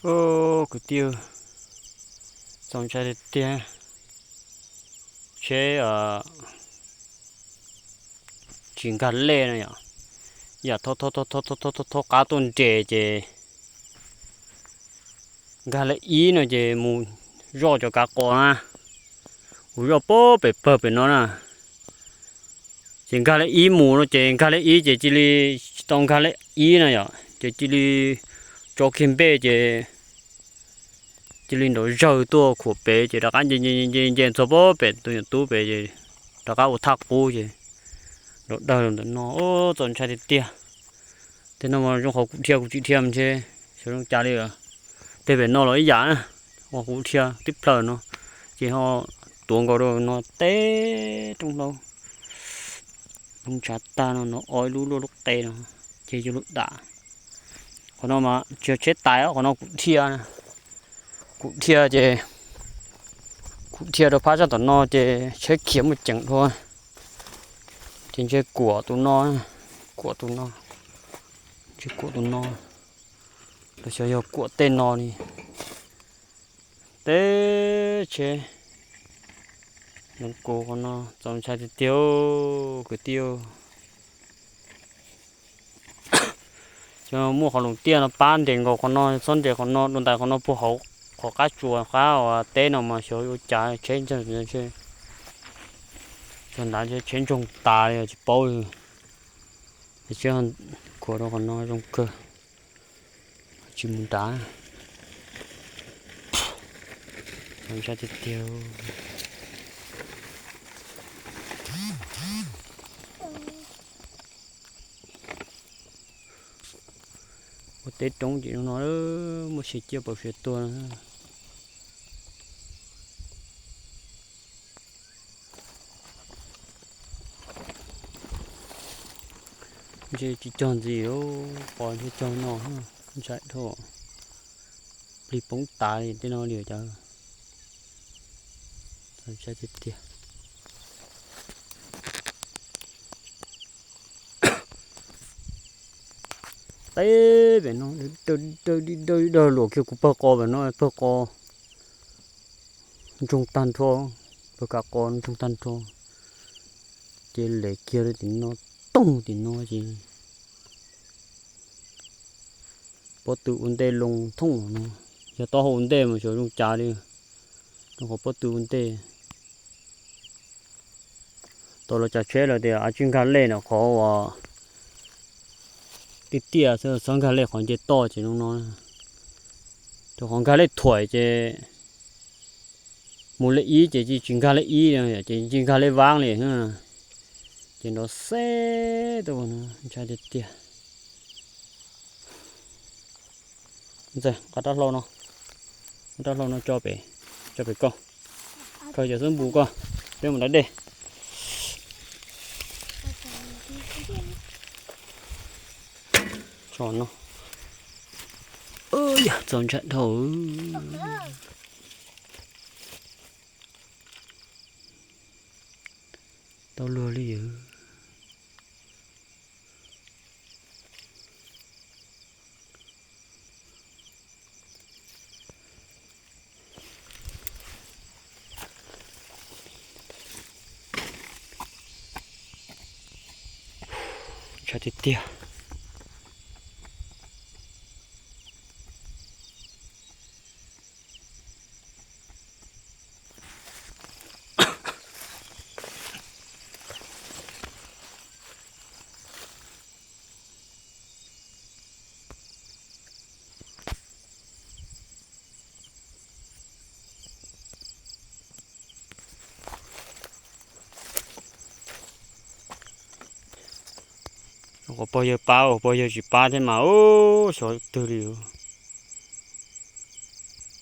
Ub, kwv tij, txaus ntshai tiag tiag. Tsheb tsis nkag lej no yom, yam thauj thauj thauj qab tuaj nres ces nkag lej ib no ces mus zoj cov kav qos na, mus zoj pem pawg pem no na. Ces nkag lej ib mus no ces nkag lej ib ces cia li tsis tau nkag lej ib no yom, ces cia li tso kiag npej ces cia li nrov zawg tuaj khuam pem ces rov qab nce nce nce nce txog pem tus nyuam tub pem ces rov qab ua thaj qub ces nrov dawg los ntawm no. Txaus ntshai tiag tiag. Tej no mas zoo qhov kuv dhia kuv tsis dhia ntshe xyov zoo cas li. Tej pem no los ib yam na, ua kuv dhia tib plhaw no ces ho tuav nkaus rau no teb roob hlaub, roob ntshav tag no, no o ib lub luaj lub qe no ces yuav luag dam. Qhov no mas tsis yog tsheb tais, qhov no kuv dhia, kuv dhia ces kuv dhia rau phab sab tom no ces tsheb khiav muaj ceem dhau. Ces ntshe kuam tus no, kuam tus no, ntshe kuam tus no los xyov yog kuam tej no li. Teb tsheb hloov kuv qhov no txaus ntshai tiag tiag kwv tij. Xyov muaj qhov lus tiaj no pab nres nkaus qhov no, txhob nres qhov no, dua ntais qhov no puag hauv qhov qab tsuas qab uas teb no mas xyov ua cas tsheb ntshe, txog nrad tsheb ntsoog tas li tsis paub li. Tsheb khuam rau qhov no zoo kawg, tsis mus nrad. Txaus ntshai tiag tiag. Ua teb roob ces no muaj sia ciaj paus siav tuag. Ntshe tsis cog ntxiv, qos ntshe cog no, ntshai dhau. Plig poob tas li tej no li cas. Ntshai tiag tiag. Teb pem no, dawg dawg dawg luam kiag kuv pawg qos pem no, pawg qos ntsoog tag nrho, pawg kav qos ntsoog tag nrho. Ces lem kiag rau tim no, toog tim no ces pob tw ua ntej loo thooj no. Yog taub hau ua ntej mas xyov zoo cas li, rau qhov pob tw ua ntej. Tau los cov tsheb lawv tias tsis nkag lej no qhov uas tiaj tiaj xwb, txhob nkag lej qhov nce toj ces zoo no. Rau qhov nkag lej thuam ces mus lej ib ces tsis nkag lej ib no ces tsis nkag lej vab li. Ces nrov xeb tuaj no ntshai tiag tiag. Ntxawm, nqa rab hlau no, nqa rab hlau no tso pem, tso pem koj, khaws cov xub npus koj, peb mus da dej. Tso no. Yog txaus ntshai dhau. Tau luag li yog. Ntshai tiag tiag. Ua pog yawg pab, ua pog yawg tsis pab thiab mas ub xyov twg li.